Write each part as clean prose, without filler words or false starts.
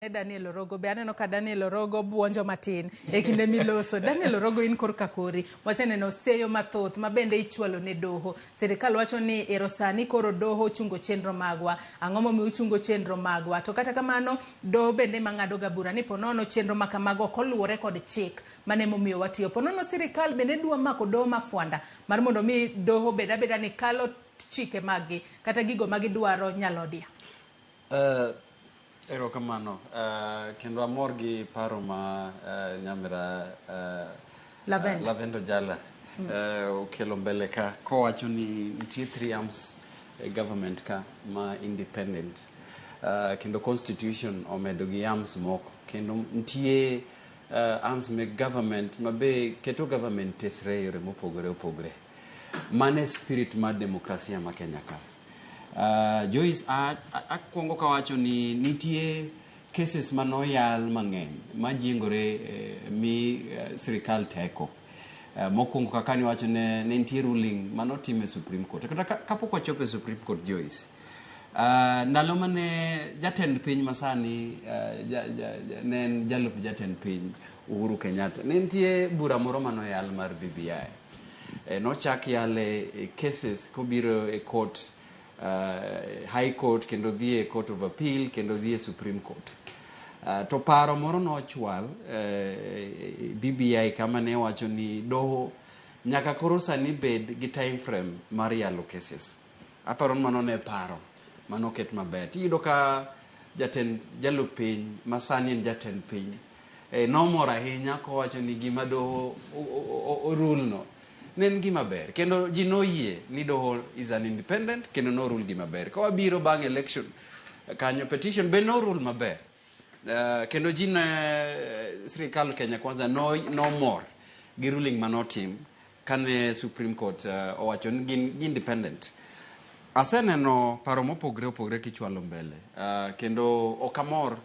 Daniel Orogo be aneno ka Daniel Orogo buonjo matin e kinde miloso. Daniel Orogo, in korka kori waseneno seyo mathoth ma bende ichwalo ne doho. Sirikal wacho ni ero sani koro doho ochungo chenro magwa. Ang'o momiyo uchungo chenro magwa? To kata kamano, doho bende mang'ado ga bura ni ponono chenro ma kamago ok oluwore kod chik mane momiyo watiyo. Ponono sirikal bende dwa mako doho mafwanda mar mondo mi doho bed abeda ni kalo chike maggi kata gigo ma gidwaro nyalodia. Erokamano. Kendo amor gi paro ma nyamera Lavenda. Lavenda Ojala okelo mbele ka kowacho ni nitie three arms e government ka ma independent, kendo constitution omedo gi arms moko, kendo nitie arms meg government ma be keto government tesre e yore mopogore opogore. Mano e spirit mar demokrasia ma Kenya ka. Joyce, akwongo kawacho ni nitie cases manoyal mang'eny majingore mi sirikal teko. Mokwongo kaka niwacho ne nitie ruling manotim e Supreme Court. Kata kapok wachopo e Supreme Court, Joyce, ndalo mane jatend piny masani ne en jalup jatend piny Uhuru Kenyatta, ne nitie bura moro manoyal mar BBI. Nochak yale e cases kobiro e court, High Court, kendo dhi e Court of Appeal, kendo dhi e Supreme Court. To paro moro nochwal BBI kama ne wacho ni doho nyaka koro sani bed gi time frame mar yalo cases. Aparo ni mano ne paro manoket maber. Tiyudo ka jatend jalup piny ma sani en jatend piny nomor ahinya kowacho ni gima doho orule no ne en gima ber, kendo ji noyie ni doho is an independent, kendo norule gima ber. Ka wabiro bang' election kanyo, petition be norule maber. Kendo ji ne sirikal Kenya Kwanza no nomor gi ruling manotim kane Supreme Court owacho ni gin independent. Aseneno paro mopogre opogre kichwalo mbele, kendo ok amor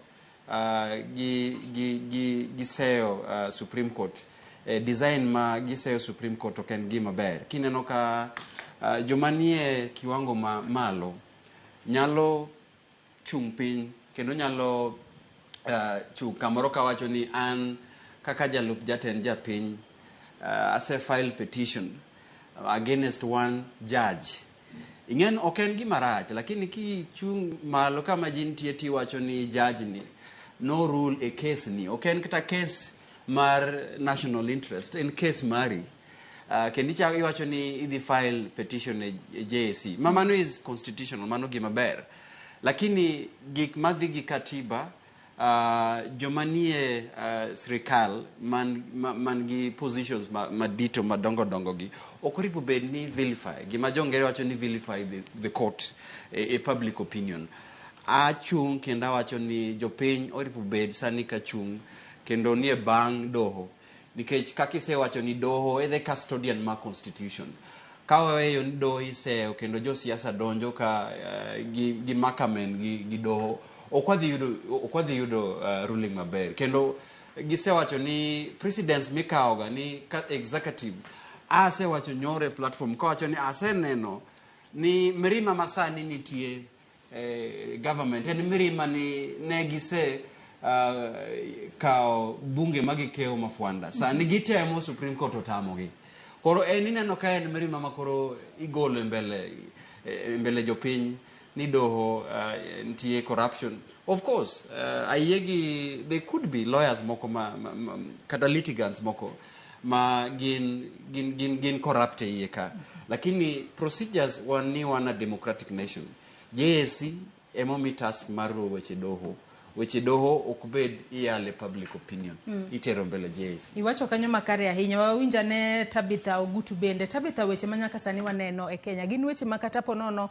gi seyo Supreme Court. Design ma giseyo Supreme Court ok en gima ber. Kineno ka joma nie kiwango ma malo nyalo chung' piny kendo nyalo chung' kamoro kawacho ni an kaka jalup jatend japiny ase file petition against one judge. Ing'en ok en gima rach, lakini kichung' malo kama ji nitie tiwacho ni judge ni no rule e case ni ok en kata case mar national interest, en case mari. Kendo ichako iwacho ni idhi file petition e JSC ma mano is constitutional, mano gima ber, lakini gik madhi gi katiba, joma nie sirikal man gi positions madito madongo dongo gi ok oripo bed ni vilify gima jo ngere wacho ni vilify the court e public opinion. Achung' kendo awacho ni jopiny oripo bed sani ka chung' kendo nie bang' doho, nikech kaka isewacho ni doho e the custodian mar constitution. Ka waweyo ni doho iseyo kendo josiasa donjo ka gi makamen gi doho, ok wadhi yudo ruling maber. Kendo gisewacho ni precedence mikawoga ni ka executive asewacho nyoro e platform kawacho ni aseneno ni mirima masani nitie government en mirima ni ne gise kawo bunge ma gikewo mafwanda, sani gitemo, Supreme Court otamogi. Koro en ineno ka en mirima ma koro igolo e mbele jopiny ni doho nitie corruption. Of course, ayie gi there could be lawyers moko ma kata litigants moko ma gin corrupt e iye ka, lakini procedures wan ni wan a democratic nation. JSC emomi task mar luwo weche doho. Weche doho ok bed iyale public opinion, itero mbele JSC. Iwacho kanyo makare ahinya. Wawinj ane Tabitha Ogutu bende. Tabitha, weche ma nyaka sani waneno e Kenya gin weche ma kata ponono